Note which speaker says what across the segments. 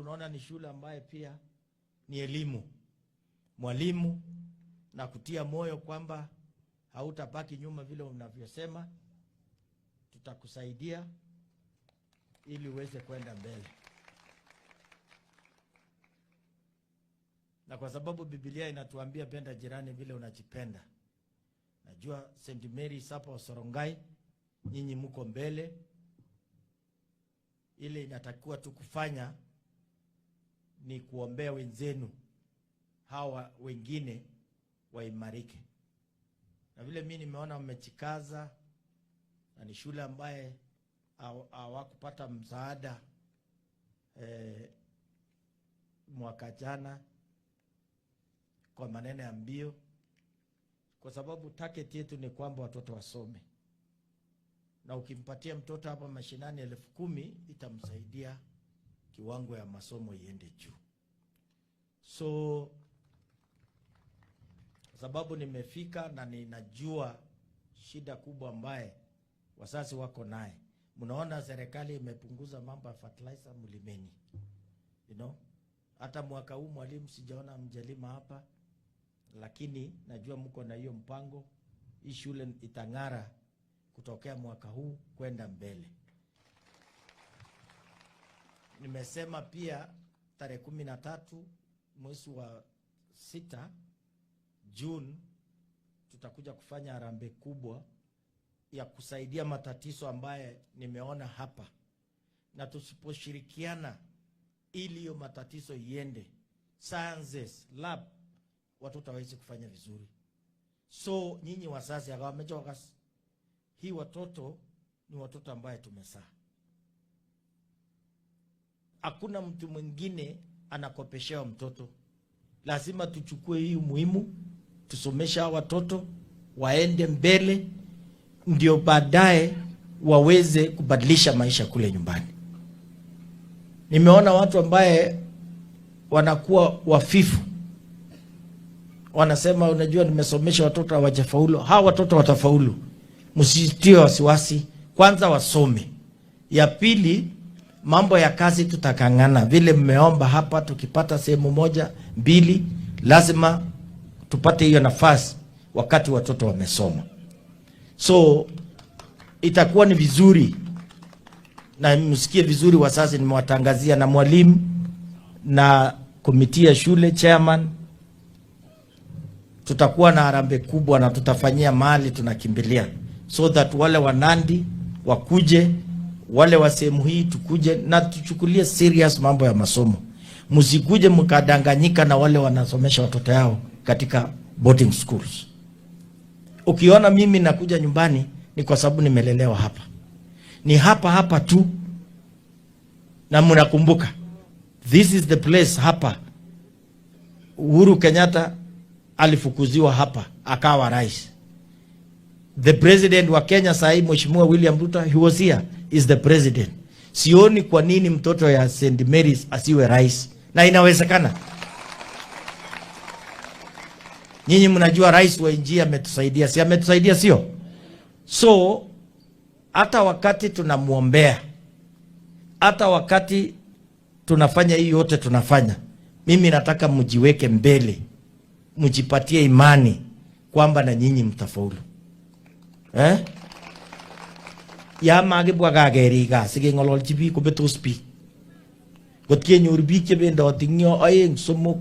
Speaker 1: Mnaona ni shule ambaye pia ni elimu, mwalimu na kutia moyo kwamba hautabaki nyuma vile unavyosema, tutakusaidia ili uweze kwenda mbele. Na kwa sababu Biblia inatuambia penda jirani vile unajipenda, najua St. Mary's hapo Sorongai, nyinyi mko mbele. Ile inatakiwa tu kufanya ni kuombea wenzenu hawa wengine waimarike. Na vile mimi nimeona mmejikaza, na ni shule ambaye hawakupata msaada mwaka jana kwa maneno ya mbio, kwa sababu target yetu ni kwamba watoto wasome, na ukimpatia mtoto hapa mashinani 10,000 itamsaidia kiwango ya masomo iende juu. So sababu nimefika na ninajua shida kubwa ambaye wazazi wako naye. Mnaona serikali imepunguza mambo ya fertilizer, mlimeni. Hata mwaka huu mwalimu sijaona mjalima hapa, lakini najua mko na hiyo mpango. Hii shule itang'ara kutokea mwaka huu kwenda mbele. Nimesema pia tarehe 13 mwezi wa 6 June tutakuja kufanya harambee kubwa ya kusaidia matatizo ambaye nimeona hapa, na tusiposhirikiana ili hiyo matatizo iende sciences lab, watoto hawezi kufanya vizuri. So nyinyi wazazi akawamechoka, hii watoto ni watoto ambaye tumezaa. Hakuna mtu mwingine anakopeshewa mtoto. Lazima tuchukue hii umuhimu, tusomeshe hawa watoto waende mbele, ndio baadaye waweze kubadilisha maisha kule nyumbani. Nimeona watu ambaye wanakuwa wafifu, wanasema unajua, nimesomesha watoto hawajafaulu. Hawa watoto watafaulu, msitie wasiwasi, kwanza wasome. Ya pili, mambo ya kazi tutakangana vile mmeomba hapa, tukipata sehemu moja mbili, lazima tupate hiyo nafasi wakati watoto wamesoma. So itakuwa ni vizuri na msikie vizuri wazazi, nimewatangazia na mwalimu na komiti ya shule chairman, tutakuwa na harambee kubwa na tutafanyia mahali tunakimbilia, so that wale wa Nandi wakuje, wale wa sehemu hii tukuje na tuchukulie serious mambo ya masomo. Msikuje mkadanganyika na wale wanasomesha watoto yao katika boarding schools. Ukiona mimi nakuja nyumbani ni kwa sababu nimelelewa hapa, ni hapa hapa tu, na mnakumbuka this is the place hapa Uhuru Kenyatta alifukuziwa hapa akawa rais. The president wa Kenya sahi Mheshimiwa William Ruto, he was here, is the president. Sioni kwa nini mtoto ya St. Mary's asiwe rais, na inawezekana. Nyinyi mnajua rais wa nchi ametusaidia, si ametusaidia, sio? So hata wakati tunamuombea, hata wakati tunafanya hii yote tunafanya, mimi nataka mjiweke mbele, mjipatie imani kwamba na nyinyi mtafaulu. Ya makibwa kakeriga sikeng'ololchi biik kobetos biik. Ngot kenyor biik chebendoti eng yo oeng somok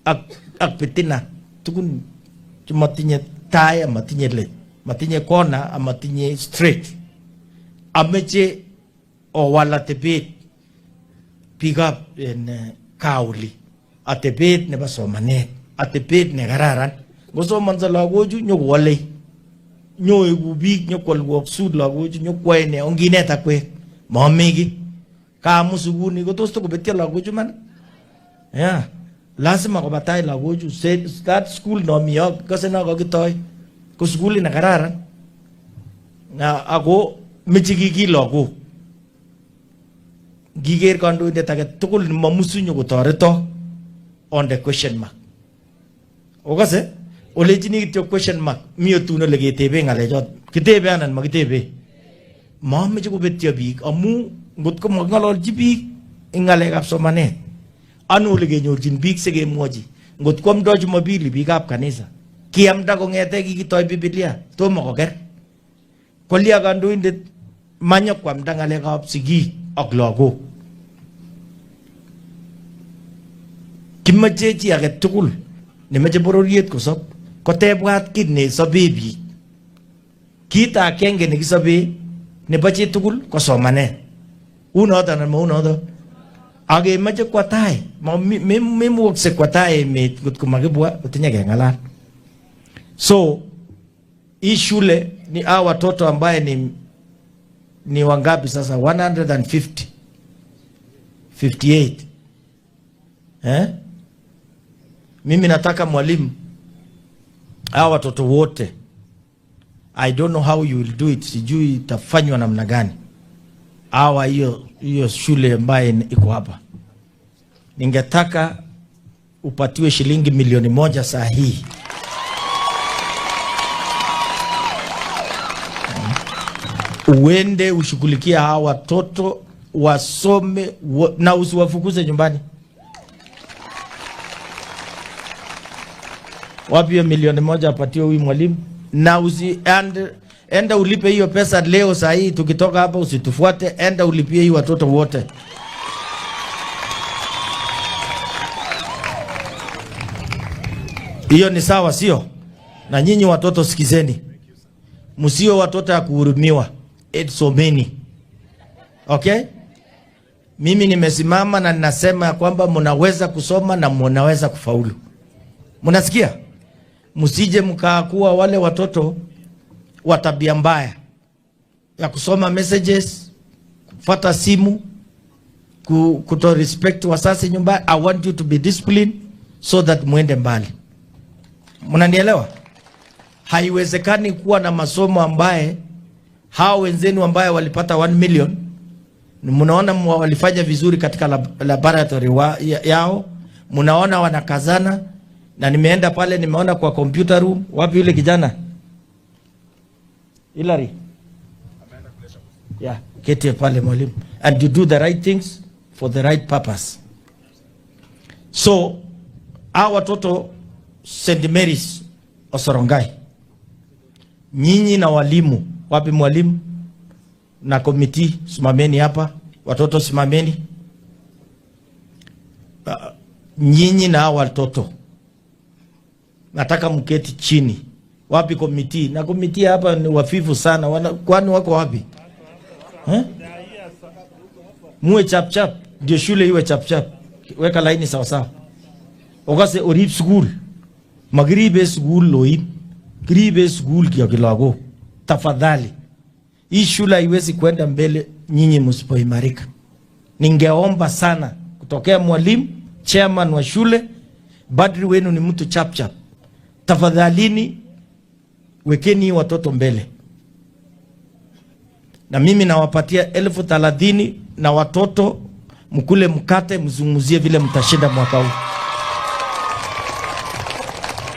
Speaker 1: ak bitina tugun chematinye tai amatinye let, matinye kona amatinye straight. Ameche owal atebet biikab en kaa oli, atebet nebo somanet, atebet nekararan. Ngosomonso lagochu nyokowolei, nyoeku biik, nyokwolwok suit lagochu, nyokwoe ne, onginet akwek momi kiy. Kaamu sukuni kotos tokobetyo lagochu man? Yeah. Lazima koba tai lagochu. That school nomi yo kase no kokitoi ko sukulit nekararan na ako meche kikil lagok. Ngiker kandoindet age tugul nemomusu nyokotoretok on the question mark. Okase olechini kityo question mark, mi otun ole ketebe ng'alechot. Kitebe anan makitebe? Mameche kobetyo biik amu ngot ko making'ololchi biik eng ng'alekab somanet Ano ole kenyorchin biik sikemwochi? Ngot kwamdoi Jumapili biikab kanisa, kiamda kong'ete kikitoi Biblia, tomo koker. Kolya kandoindet manyo kwamda ng'alekab sigik ak lagok. Kimache chi age tugul nemeche bororiet kosob kotebwat kit nesobee biik. Kit akenge nekisobee nebo chitugul ko somanet. Unoto anan maunoto? Ak kemoche kwo tai, memukokse kwo tai emet ngot ko makibwa kotinye keng'alal. So hii shule ni hawa watoto ambaye ni wangapi sasa? 150 58, eh? Mimi nataka mwalimu, hawa watoto wote, I don't know how you will do it, sijui itafanywa namna gani. Hawa hiyo shule ambaye iko hapa, ningetaka upatiwe shilingi 1,000,000 saa hii uende ushughulikie hawa watoto wasome na usiwafukuze nyumbani. Wapi hiyo 1,000,000 apatiwe huyu mwalimu? Na usi, and, enda ulipe hiyo pesa leo saa hii, tukitoka hapa usitufuate, enda ulipie hii watoto wote. Hiyo ni sawa, sio? Na nyinyi watoto sikizeni, msio watoto ya kuhurumiwa. It's so many. Okay? Mimi nimesimama na ninasema ya kwamba mnaweza kusoma na mnaweza kufaulu. Mnasikia? Msije mkakuwa wale watoto wa tabia mbaya ya kusoma messages, kufuata simu, kuto respect wasasi nyumbani. I want you to be disciplined so that muende mbali. Mnanielewa? Haiwezekani kuwa na masomo ambaye hao wenzenu ambaye walipata 1 million, mnaona walifanya vizuri katika laboratory yao, mnaona wanakazana. Na nimeenda pale nimeona kwa computer room, wapi yule kijana? Hilary. Yeah, keti pale mwalimu. And you do the right things for the right purpose. So, hawa watoto St. Mary's Osorongai, nyinyi na walimu, wapi mwalimu na komiti, simameni hapa, watoto simameni. Nyinyi na hawa watoto nataka mketi chini. Wapi komiti? Na komiti hapa ni wafifu sana. Kwani wako wapi? Eh? Muwe chap chap, ndio shule iwe chap chap. Weka laini sawa sawa. Okase orip school. Magribe school loin. Kiribe school kia kilago. Tafadhali. Hii shule haiwezi kwenda mbele nyinyi msipoimarika. Ningeomba sana kutokea mwalimu, chairman wa shule, badri wenu ni mtu chap chap. Tafadhalini wekeni watoto mbele. Na mimi nawapatia 30,000 na watoto mkule mkate, mzungumzie vile mtashinda mwaka huu.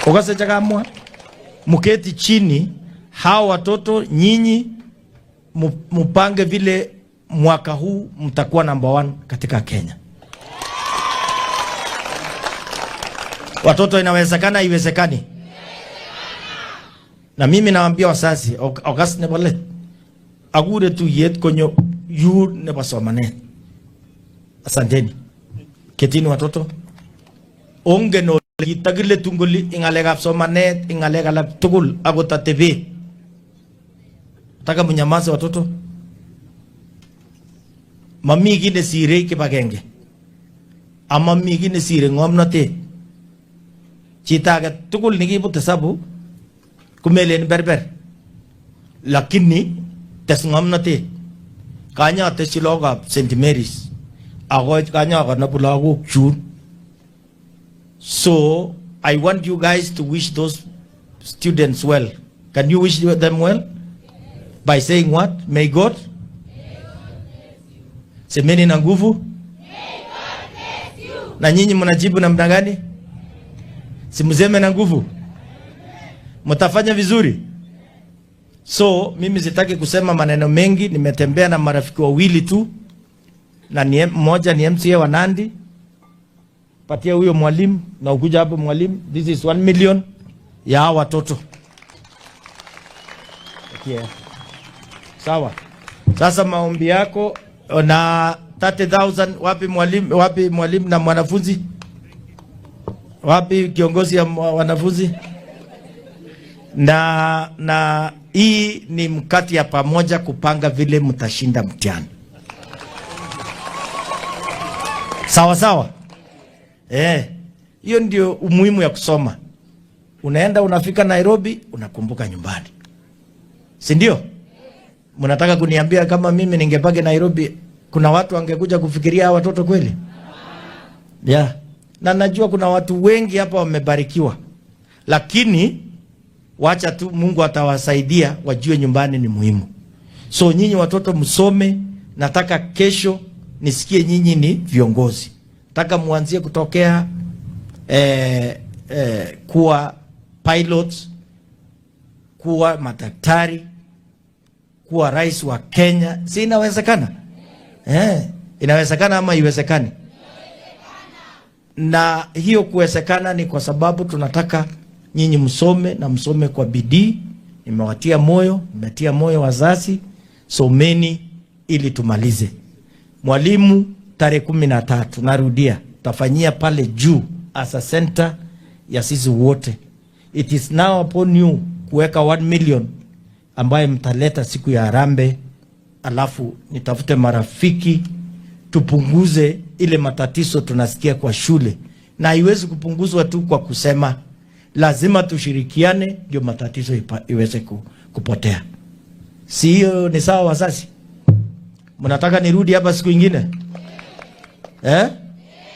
Speaker 1: Okase chakamwa mketi chini, hao watoto nyinyi mupange vile mwaka huu mtakuwa number 1 katika Kenya. Watoto, inawezekana, haiwezekani? Na mimi nawaambia wazazi, okas nebo let. Akure tuyet konyo yu nebo somanet. Asanteni. Ketini watoto. Ongen ole kitakiletu ngoli eng ngalekab somanet, eng ngalek alak tugul akot atebet. Nataka mnyamaze watoto. Mami kiy nesire kibagenge. Ama mi kiy nesire ng'omnotet. Chito age tugul nekibut hesabu kumelen berber. Lakini tes ng'omnotet. Kanyatesyi lagokab St. Mary's. Ako kanyakonobu lagok chun. So I want you guys to wish those students well. Can you wish them well? By saying what? May God? Semeni na nguvu.
Speaker 2: May God bless you.
Speaker 1: Na nyinyi mnajibu namna gani? Simseme na nguvu. Mtafanya vizuri. So mimi sitaki kusema maneno mengi, nimetembea na marafiki wawili tu, na mmoja ni MCA wa Nandi Patia huyo mwalimu na ukuja hapo mwalimu, this is 1 million ya hawa watoto. Patia. Sawa. Sasa maombi yako na 30,000 wapi mwalimu, wapi mwalimu na mwanafunzi? Wapi kiongozi ya wanafunzi? Na hii ni mkati ya pamoja kupanga vile mtashinda mtihani. Sawa sawa. Hiyo ndio umuhimu ya kusoma. Unaenda unafika Nairobi, unakumbuka nyumbani, si ndio? Mnataka kuniambia kama mimi ningebaki Nairobi, kuna watu wangekuja kufikiria hawa watoto kweli? Yeah. Na najua kuna watu wengi hapa wamebarikiwa, lakini wacha tu Mungu atawasaidia wajue nyumbani ni muhimu. So nyinyi watoto msome, nataka kesho nisikie nyinyi ni viongozi. Nataka muanzie kutokea kuwa pilots, kuwa madaktari, kuwa rais wa Kenya. Si inawezekana? Inawezekana ama iwezekani? Na hiyo kuwezekana ni kwa sababu tunataka nyinyi msome na msome kwa bidii. Nimewatia moyo, nimetia moyo wazazi, someni ili tumalize. Mwalimu, tarehe 13, narudia, tafanyia pale juu as a center ya sisi wote. It is now upon you kuweka 1 million ambaye mtaleta siku ya harambee, alafu nitafute marafiki tupunguze ile matatizo tunasikia kwa shule, na haiwezi kupunguzwa tu kwa kusema, lazima tushirikiane ndio matatizo iweze kupotea. Si hiyo ni sawa wazazi? Mnataka nirudi hapa siku ingine? Eh?